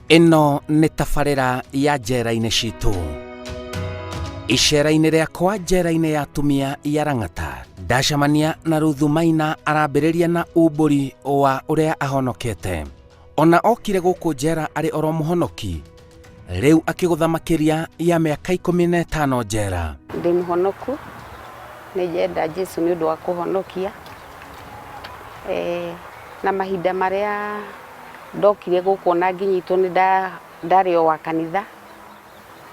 Ĩno nĩ tabarĩra ya njera-inĩ citũ. Icera-inĩ rĩakwa njera-inĩ ya atumia ya Lang'ata, ndacemania na Ruthu Maina arambĩrĩria na umbũri wa ũrĩa ahonokete. Ona okire gũkũ njera arĩ oro mũhonoki, rĩu akĩgũtha makĩria ya mĩaka 15 njera. Ndĩ mũhonoku, nĩ njenda Jesu nĩ ũndũ wa kũhonokia. Na mahinda marĩa ndokire gũkũ ona ngĩnyitwo nĩ ndarĩ o wa kanitha,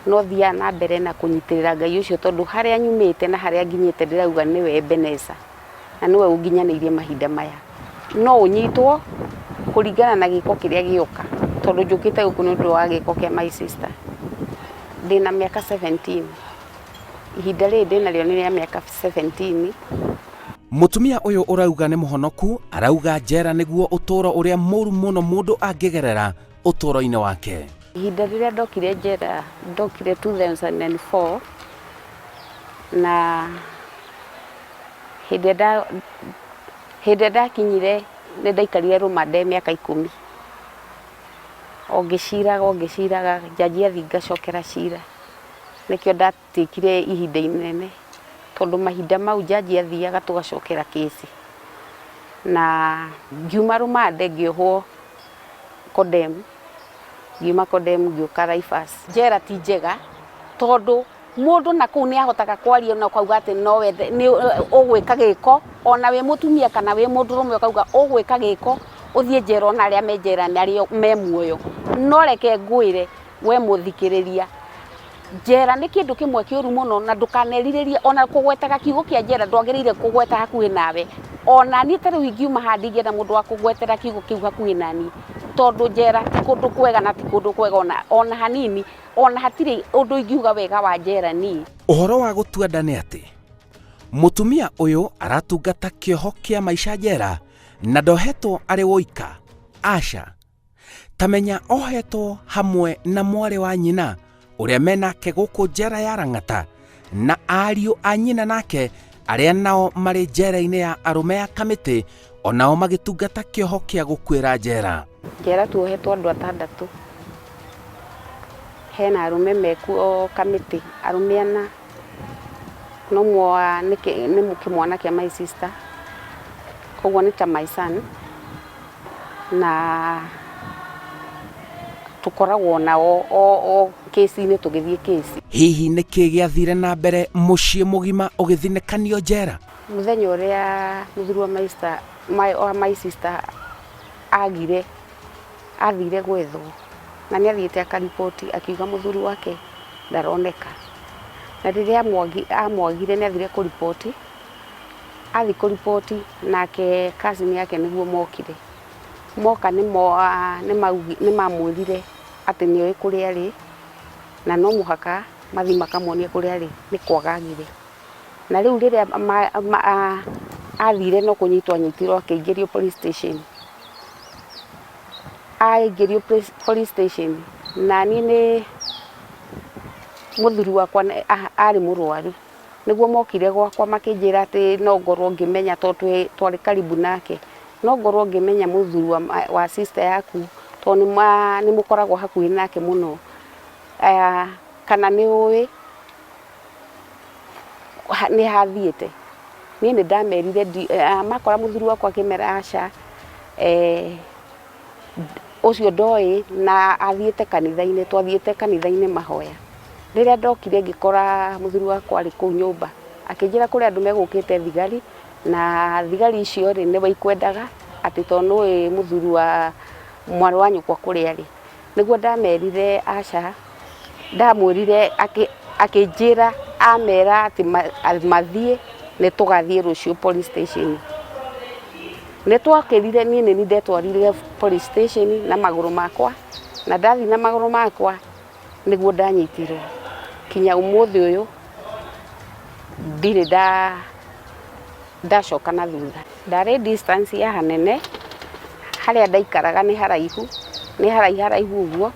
no thiaga na mbere na kũnyitĩrĩra Ngai ũcio tondũ harĩa nyumĩte na harĩa nginyĩte ndĩrauga nĩwe Ebeneza na nĩwe ũnginyanĩirie mahinda maya. No ũnyitwo kũringana na gĩko kĩrĩa gĩoka tondũ njũkĩte gũkũ nĩ ũndũ wa gĩko kĩa my sister. Ndĩna mĩaka 17, ihinda rĩrĩ ndĩnarĩo nĩ rĩa mĩaka 17. Mũtumia ũyũ ũrauga nĩ mũhonoku arauga njera nĩguo ũtũũro ũrĩa mũru mũno mũndũ angĩgerera ũtũũro-inĩ wake. Ihinda rĩrĩa ndokire njera ndokire 2004 na hĩndĩ ĩrĩa ndakinyire nĩ ndaikarire rũmande mĩaka 10. O ngĩciraga o ngĩciraga njanji athiĩ ngacokera cira nĩkĩo ndatikire ihinda inene tondũ mahinda mau njanji athiaga tũgacokera kĩci na ngiuma rũmande ngĩohwo Kodem, ngiuma Kodem ngĩũka Rifers. Njera ti njega tondũ mũndũ na kũu nĩ ahotaga kwaria na ũkauga atĩ no wethe nĩ ũgwĩka gĩko ona wĩ mũtumia kana wĩ mũndũrũme ũkauga ũgwĩka gĩko ũthiĩ njera ona arĩa me njera nĩ arĩa me muoyo. No reke ngwĩre we mũthikĩrĩria, njera nĩ kĩndũ kĩmwe kĩũru mũno na ndũkanerirĩrie ona kũgwetaga kiugo kĩa njera ndwagĩrĩire kũgweta hakuhĩ nawe. Ona niĩ ta rĩu ingiuma haha ndingĩenda mũndũ wa kũgwetera kiugo kĩu hakuhĩ naniĩ tondũ njera ti kũndũ kwega na ti kũndũ kwega ona hanini, ona hatirĩ ũndũ ingiuga wega wa njera niĩ. Ũhoro wa gũtua nda nĩ atĩ mũtumia ũyũ aratungata kĩoho kĩa maica njera na ndohetwo arĩ woika, aca. Ta menya ohetwo hamwe na mwarĩ wa nyina ũrĩa menake gũkũ njera ya Lang'ata na ariũ a nyina nake arĩa nao marĩ njera-inĩ ya arũme ya Kamĩtĩ onao magĩtungata kĩoho kĩa gũkuĩra njera. Njera tuohetwo andũ atandatũ, hena arũme mekuo Kamĩtĩ, arũme ana, na ũmwe nĩ kĩmwana kĩa my sister, koguo nĩ ta my son, na tũkoragwo nao o kĩci-inĩ tũgĩthiĩ kĩci. Hihi nĩ kĩĩ gĩathire na mbere mũciĩ mũgima ũgĩthinĩkanio njera? Mũthenya ũrĩa mũthuri wa my sister, wa my sister agire, athire gwethwo na nĩ athiĩte akariboti akiuga mũthuri wake ndaroneka. Na rĩrĩa amwagire nĩ athire kũriboti, athiĩ kũriboti nake cousin yake nĩguo mokire. Moka nĩ mamwĩrire atĩ nĩ oĩ kũrĩa arĩ na no mũhaka mathiĩ makamuonie kũrĩa arĩ nĩ kwaga agire. Na rĩu rĩrĩa athire no kũnyitwo anyitirwo akĩingĩrio police station. Aingĩrio police station na niĩ nĩ mũthuri wakwa arĩ mũrwaru. Nĩguo mokire gwakwa makĩnjĩra atĩ no ngorwo ngĩmenya tondũ twarĩ karibu nake, no ngorwo ngĩmenya mũthuri wa sister yaku tondũ nĩ mũkoragwo hakuhĩ nake mũno, kana nĩ ũĩ nĩ hathiĩte. Niĩ nĩ ndamerire makora mũthuri wakwa ngĩmera aca, ũcio ndoĩ na athiĩte kanitha-inĩ, twathiĩte kanitha-inĩ mahoya. Rĩrĩa ndokire ngĩkora mũthuri wakwa arĩ kũu nyũmba, akĩnjĩra kũrĩ andũ megũkĩte thigari, na thigari icio rĩ nĩwe ikwendaga atĩ tondũ nĩũĩ mũthuri wa mwarĩ wa nyũkwa kũrĩa arĩ. Nĩguo ndamerire aca, ndamwĩrire akĩnjĩra amera atĩ mathiĩ nĩ tũgathiĩ rũciũ police station. Nĩ twokĩrire niĩ nĩ niĩ ndetwarire police station na magũrũ makwa, na ndathiĩ na magũrũ makwa nĩguo ndanyitirwo. Kinya ũmũthĩ ũyũ ndirĩ ndacoka na thutha. Ndarĩ distance ya hanene, harĩa ndaikaraga nĩ haraihu, nĩ haraiharaihu ũguo,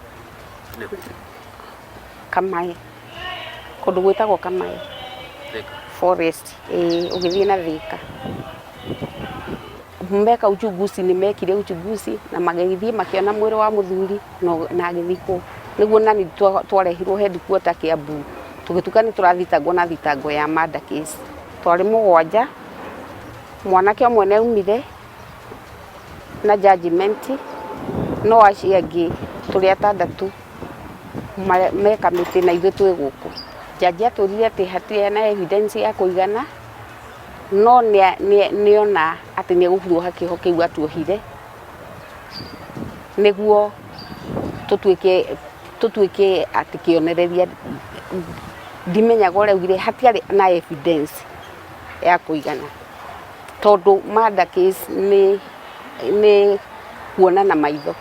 Kamaĩ, kũndũ gwĩtagwo Kamaĩ forest, ĩĩ ũgĩthiĩ na Thika. Meka uchunguzi nĩ mekire uchunguzi na magĩthiĩ makĩona mwĩrĩ wa mũthuri na agĩthikwo. Nĩguo nani twarehirwo headquarter Kiambu tũgĩtuĩka nĩ tũrathitangwo na thitango ya murder case. Twarĩ mũgwanja, mwanake ũmwe nĩ aumire na judgment no acio angĩ tũrĩ atandatũ me kamĩtĩ na ithuĩ twĩ gũkũ. Jaji atwĩrire atĩ hatirĩ na evidence ya kũigana no nĩona atĩ nĩ egũkuoha kĩoho kĩu atuohire nĩguo tũtuĩke atĩ kĩonereria. Ndimenyaga ũrĩa augire hatiarĩ na evidence ya kũigana tondũ murder case nĩ kuona na maitho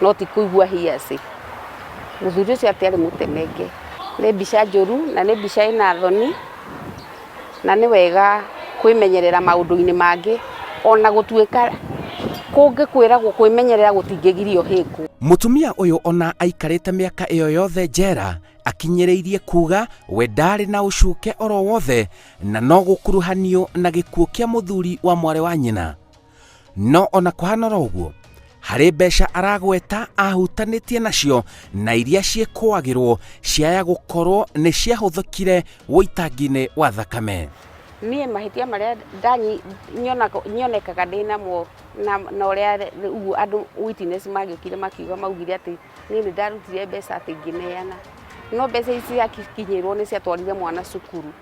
no ti kũigua hearsay. Mũthuri ũcio atiarĩ mũtemenge. Nĩ mbica njũru na nĩ mbica ĩna thoni na nĩ wega kwĩmenyerera maũndũ-inĩ mangĩ ona gũtuĩka kũngĩkwĩragwo kwĩmenyerera gũtingĩgirio hĩngwo. Mũtumia ũyũ ona aikarĩte mĩaka ĩyo yothe njera akinyĩrĩirie kuga we ndarĩ na ũcuke oro wothe na no gũkuruhanio na gĩkuũ kĩa mũthuri wa mwarĩ wa nyina. No ona kũhana oro ũguo, harĩ mbeca aragweta ahutanĩtie nacio na iria ciĩkũagĩrwo ciaya gũkorwo nĩ ciahũthĩkire ũitangi-inĩ wa thakame. Niĩ mahĩtia marĩa nyonekaga ndĩ namo na ũrĩa ũguo andũ witness magĩũkire makiuga maugire atĩ niĩ nĩ ndarutire mbeca atĩ ngĩneana. No mbeca ici ciakinyĩrwo nĩ ciatwarire mwana cukuru.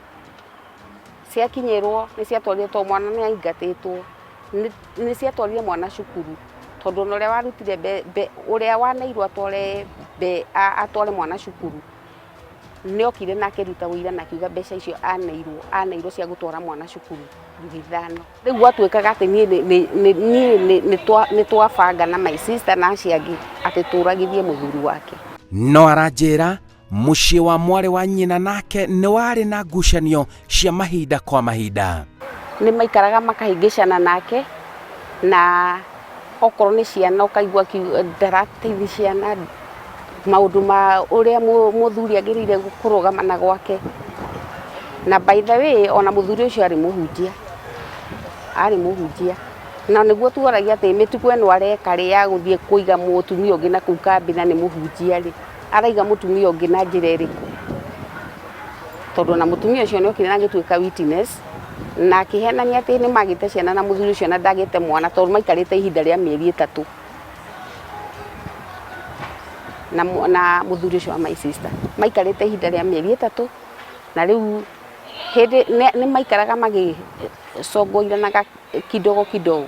Ciakinyĩrwo nĩ ciatwarire tondũ mwana nĩ aingatĩtwo. Nĩ ciatwarire mwana cukuru tondũ ona ũrĩa warutire ũrĩa waneirwo atware mwana cukuru nĩ okire na akĩruta ũira na akiuga mbeca icio aneirwo cia gũtwara mwana cukuru 5,000. Rĩu gwatuĩkaga atĩ niĩ nĩ twabanga na my sister na acio angĩ atĩ tũragithie mũthuri wake. No aranjĩra mũciĩ wa mwarĩ wa nyina nake nĩ warĩ na ngucanio cia mahinda kwa mahinda. Nĩ maikaraga makahĩngĩcana nake na okorwo nĩ ciana ũkaigua ndarateithia ciana maũndũ ma ũrĩa mũthuri agĩrĩire kũrũgama na gwake. Na by the way ona mũthuri ũcio arĩ mũhunjia, arĩ mũhunjia na nĩguo tuoragia atĩ mĩtugo ĩno areka rĩ ya gũthiĩ kũiga mũtumia ũngĩ na kũu kambĩ na nĩ mũhunjia rĩ, araiga mũtumia ũngĩ na njĩra ĩrĩkũ? Tondũ ona mũtumia ũcio nĩ okire na agĩtuĩka witness na akĩhenania atĩ nĩ magĩte ciana na mũthuri ũcio na ndagĩte mwana tondũ maikarĩte ihinda rĩa mĩeri 3 na mũthuri ũcio wa my sister maikarĩte ihinda rĩa mĩeri 3 na rĩu hĩndĩ nĩ maikaraga magĩcongoiranaga kidogo kidogo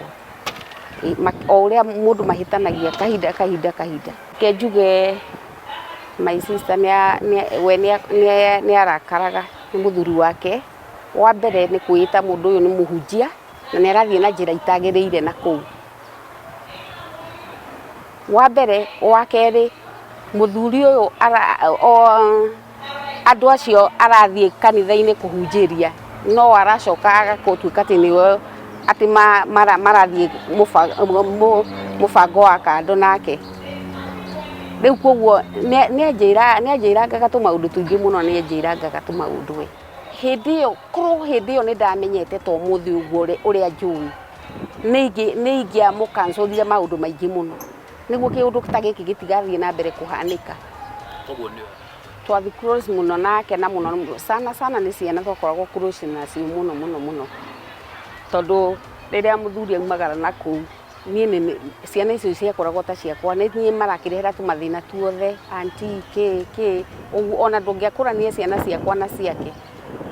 o ũrĩa mũndũ mahĩtanagia kahinda kahinda kahinda. Reke njuge my sister we nĩ arakaraga nĩ mũthuri wake. Wa mbere nĩ kwĩĩta mũndũ ũyũ nĩ mũhunjia na nĩ arathiĩ na njĩra itagĩrĩire na kũu. Wa mbere, wa kerĩ mũthuri ũyũ andũ acio arathiĩ kanitha-inĩ kũhunjĩria no aracoka agatuĩka atĩ nĩwe atĩ marathiĩ mũbango wa kando nake. Rĩu koguo nĩ anjĩrangaga tũmaũndũ tũingĩ mũno, nĩ anjĩrangaga tũmaũndũ we. Hĩndĩ ĩyo korwo hĩndĩ ĩyo nĩ ndamenyete ta ũmũthĩ ũguo ũrĩa njũĩ, nĩ ingĩamũkancorire maũndũ maingĩ mũno nĩguo kĩũndũ ta gĩkĩ gĩtigathiĩ na mbere kũhanĩka. Twathi close mũno nake na mũno sana sana nĩ ciana twakoragwo close nacio mũno mũno mũno tondũ rĩrĩa mũthuri aumagara na kũu niĩ ciana icio ciakoragwo ta ciakwa, nĩ niĩ marakĩrehera tũmathĩna tuothe, aunty kĩ kĩ, ũguo ona ndũngĩakũrania ciana ciakwa na ciake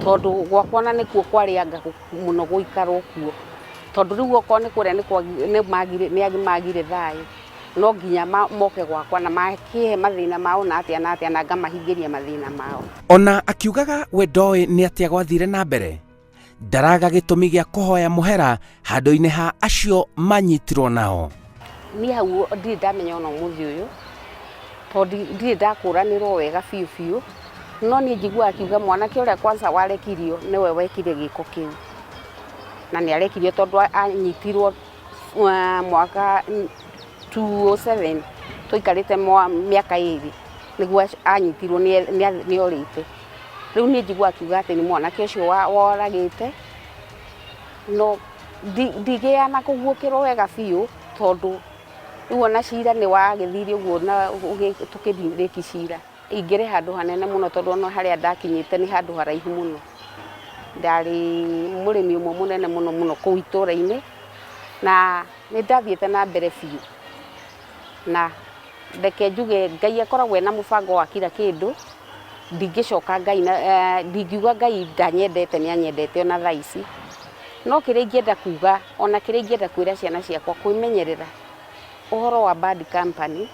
tondũ gwakwa ona nĩkuo kwarĩ mũno gũikarwo kuo tondũ rĩu okorwo nĩ kũrĩa nĩ magire thayũ no nginya moke gwakwa na makĩhe mathĩna mao na atĩa na atĩa na ngamahingĩria mathĩna mao. Ona akiugaga we ndoĩ nĩ atĩa gwathire na mbere, ndaraga gĩtũmi gĩa kũhoya mũhera handũ-inĩ ha acio manyitirwo nao. Niĩ hau ndirĩ ndamenya ona ũmũthĩ ũyũ tondũ ndirĩ ndakũranĩrwo wega biũ biũ, no niĩ njiguaga akiuga mwanake ũrĩa kwanza warekirio nĩwe wekire gĩko kĩu na nĩ arekirio tondũ anyitirwo mwaka 2007 tũikarĩte mĩaka 2 nĩguo anyitirwo nĩ orĩte. Rĩu niĩ njiguaga akiuga atĩ nĩ mwanake ũcio woragĩte no Ndigĩaga na kũguũkĩrwo wega biũ, tondũ rĩu ona cira nĩ wagĩthire ũguo na tũkĩrĩki cira. Ingĩrĩ handũ hanene mũno, tondũ ona harĩa ndakinyĩte nĩ handũ haraihu mũno. Ndarĩ mũrĩmi ũmwe mũnene mũno mũno kũu itũra-inĩ, na nĩ ndathiĩte na mbere biũ. Na reke njuge Ngai akoragwo ena mũbango wa kira kĩndũ. Ndingĩcoka Ngai na ndingiuga Ngai ndanyendete, nĩ anyendete ona thaa ici. No kĩrĩa ingĩenda kuga, ona kĩrĩa ingĩenda kwĩra ciana ciakwa, kwĩmenyerera ũhoro wa bad company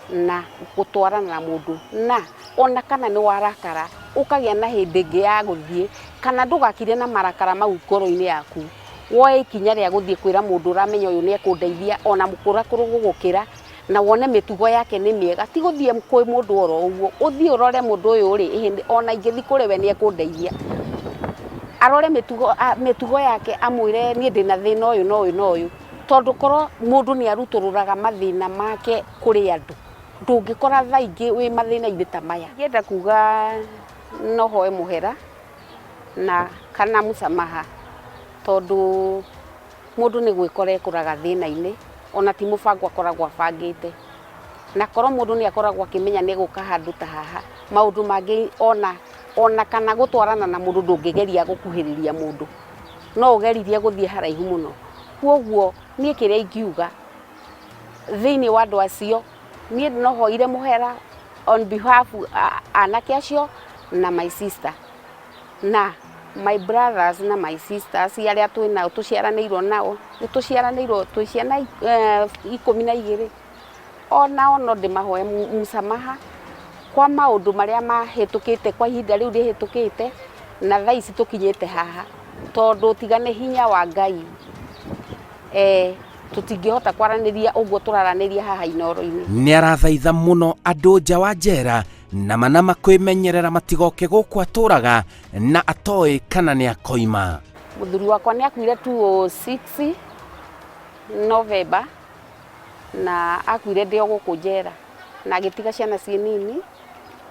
na gũtwarana na mũndũ, na ona kana nĩ warakara, ũkagĩa na hĩndĩ ĩngĩ ya gũthiĩ, kana ndũgakire na marakara mau ngoro-inĩ yaku. Woe ikinya rĩa gũthiĩ kwĩra mũndũ ũramenya ũyũ nĩ ekũndeithia, ona mũkũrakũrũ gũgũkĩra, na wone mĩtugo yake nĩ mĩega. Ti gũthiĩ kwĩ mũndũ oro ũguo, ũthiĩ ũrore mũndũ ũyũ rĩ, ona ingĩthiĩ kũrĩ we nĩ ekũndeithia. Arore mĩtugo yake, amwĩre niĩ ndĩna thĩna ũyũ na ũyũ na ũyũ. Tondũ korwo mũndũ nĩ arutũrũraga mathĩna make kũrĩ andũ, ndũngĩkora thaa ingĩ wĩ mathĩna-inĩ ta maya. Ingĩenda kuga no hoe mũhera na kana msamaha, tondũ mũndũ nĩ gwĩkora ekoraga thĩna-inĩ, ona ti mũbango akoragwo abangĩte. Na korwo mũndũ nĩ akoragwo akĩmenya nĩ egũka handũ ta haha, maũndũ mangĩ ona kana gũtwarana na mũndũ ndũngĩgeria gũkuhĩrĩria mũndũ, no ũgeririe gũthiĩ haraihu mũno. Koguo niĩ kĩrĩa ingiuga thĩinĩ wa andũ acio, niĩ no hoire mũhera on behalf anake acio na my sister na my brothers na my sisters arĩa twĩnao, tũciaranĩirwo nao, nĩ tũciaranĩirwo twĩ ciana 12. Onao no ndĩmahoe msamaha kwa maũndũ marĩa mahĩtũkĩte kwa ihinda rĩu rĩhĩtũkĩte, na thaa ici tũkinyĩte haha, tondũ tiga nĩ hinya wa Ngai, tũtingĩhota kwaranĩria ũguo tũraranĩria haha Inooro-inĩ. Nĩ arathaitha mũno andũ nja wa njera na manama kwĩmenyerera matigoke gũkũ atũraga na atoĩ kana nĩ akoima. Mũthuri wakwa nĩ akuire 2006 November, na akuire ndĩ o gũkũ njera, na agĩtiga ciana ciĩ nini,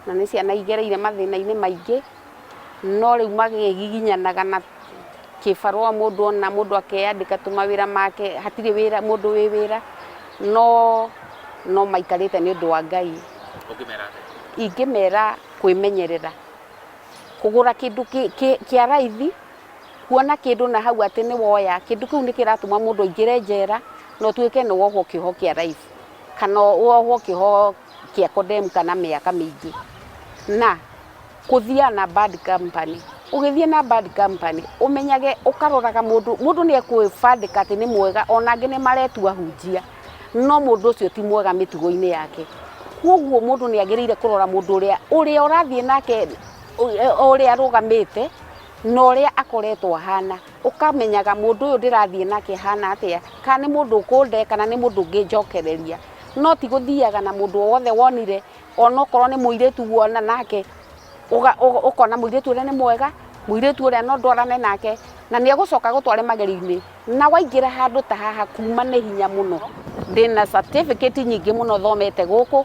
na nĩ ciana igereire mathĩna-inĩ maingĩ, no rĩu magĩgiginyanaga na kĩbarũa, mũndũ ona mũndũ akeyandĩka tũmawĩra make, hatirĩ wĩra, mũndũ wĩ wĩra, no maikarĩte nĩ ũndũ wa Ngai. Ũngĩmera atĩa? Ingĩmera kwĩmenyerera, kũgũra kĩndũ kĩa raithi, kuona kĩndũ na hau atĩ nĩ woya, kĩndũ kĩu nĩ kĩratũma mũndũ aingĩre njera na ũtuĩke nĩ wohwo kĩoho kĩa life, kana wohwo kĩoho kĩa condemn kana mĩaka mĩingĩ. Na kũthiaga na bad company, ũgĩthiĩ na bad company ũmenyage, ũkaroraga mũndũ, mũndũ nĩ ekwĩbandĩka atĩ nĩ mwega, ona angĩ nĩ maretua hunjia, no mũndũ ũcio ti mwega mĩtugo-inĩ yake. Koguo mũndũ nĩ agĩrĩire kũrora mũndũ ũrĩa ũrathiĩ nake, ũrĩa arũgamĩte na ũrĩa akoretwo ahana. Ũkamenyaga mũndũ ũyũ ndĩrathiĩ nake ahana atĩa, kana nĩ mũndũ ũkũnde kana nĩ mũndũ ũngĩnjokereria. No ti gũthiaga na mũndũ o wothe wonire, onokorwo nĩ mũirĩtu wona nake, ũkona mũirĩtu ũrĩa nĩ mwega, mũirĩtu ũrĩa no ndwarane nake, na nĩ egũcoka agũtware magerio-inĩ. Na waingĩra handũ ta haha kuma nĩ hinya mũno. Ndĩna certificate nyingĩ mũno thomete gũkũ,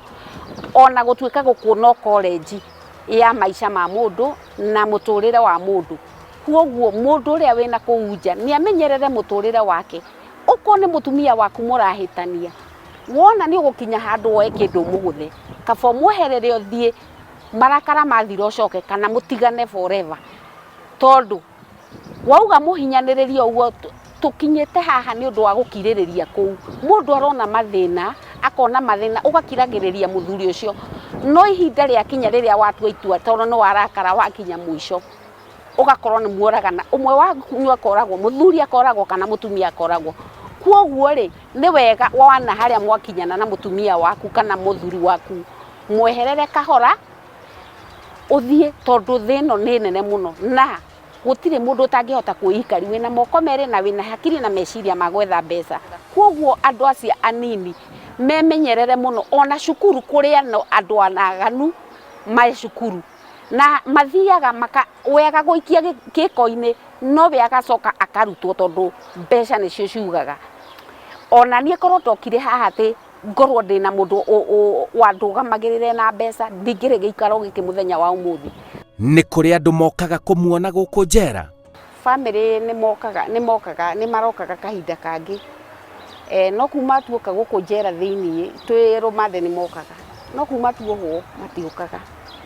ona gũtuĩka gũkũ no college ya maica ma mũndũ na mũtũrĩre wa mũndũ. Koguo mũndũ ũrĩa wĩna kũu nja nĩ amenyerere mũtũrĩre wake. Okorwo nĩ mũtumia waku mũrahĩtania, wona nĩ ũgũkinya handũ woe kĩndũ ũmũgũthe, kaba ũmweherere ũthiĩ, marakara mathira ũcoke, kana mũtigane forever. Tondũ wauga mũhinyanĩrĩrie ũguo, tũkinyĩte haha nĩ ũndũ wa gũkirĩrĩria kũu. Mũndũ arona mathĩna, akona mathĩna, ũgakiragĩrĩria mũthuri ũcio. No ihinda rĩakinya rĩrĩa watua itua, tondũ nĩ warakara wakinya mũico, ũgakorwo nĩ muoragana, ũmwe wanyu akoragwo, mũthuri akoragwo kana mũtumia akoragwo. Koguo rĩ, nĩ wega wana harĩa mwakinyana na mũtumia waku kana mũthuri waku, mweherere kahora, ũthiĩ, tondũ thĩ ĩno nĩ nene mũno, na gũtirĩ mũndũ ũtangĩhota kwĩikaria wĩna moko merĩ na wĩna hakiri na meciria ma gwetha mbeca. Koguo andũ acio anini memenyerere mũno, ona cukuru kũrĩ andũ aganu me cukuru, na mathiaga maka we agagũikia gĩko-inĩ, no we agacoka akarutwo, tondũ mbeca nĩcio ciugaga. Ona niĩ korwo ndokire haha atĩ ngorwo ndĩna mũndũ wandũgamagĩrĩre na mbeca, ndingĩrĩ gĩikaro gĩkĩ mũthenya wa ũmũthĩ. Nĩ kũrĩ andũ mokaga kũmuona gũkũ njera? Bamĩrĩ nĩ mokaga nĩ mokaga nĩ marokaga kahinda kangĩ eh, no kuma tuoka gũkũ njera thĩiniĩ twĩ rũmande nĩ mokaga no kuma tuohwo matiũkaga.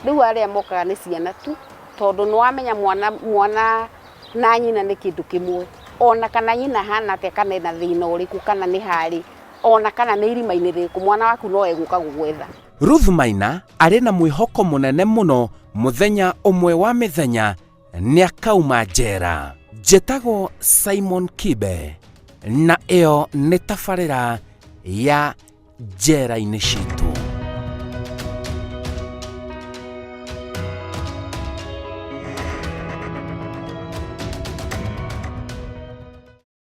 Rĩu arĩa mokaga nĩ ciana tu tondũ nĩ wamenya mwana mwana na nyina nĩ kĩndũ kĩmwe ona kana nyina ahana atĩa kana ena thĩna ũrĩkũ kana nĩ harĩ ona kana nĩ irima-inĩ rĩrĩkũ mwana waku no egũka gũgwetha. Ruth Maina arĩ na mwĩhoko mũnene mũno mũthenya ũmwe wa mĩthenya nĩakauma njera. Njĩtagwo Simon Kibe na ĩyo nĩ tabarĩra ya njera-inĩ citũ.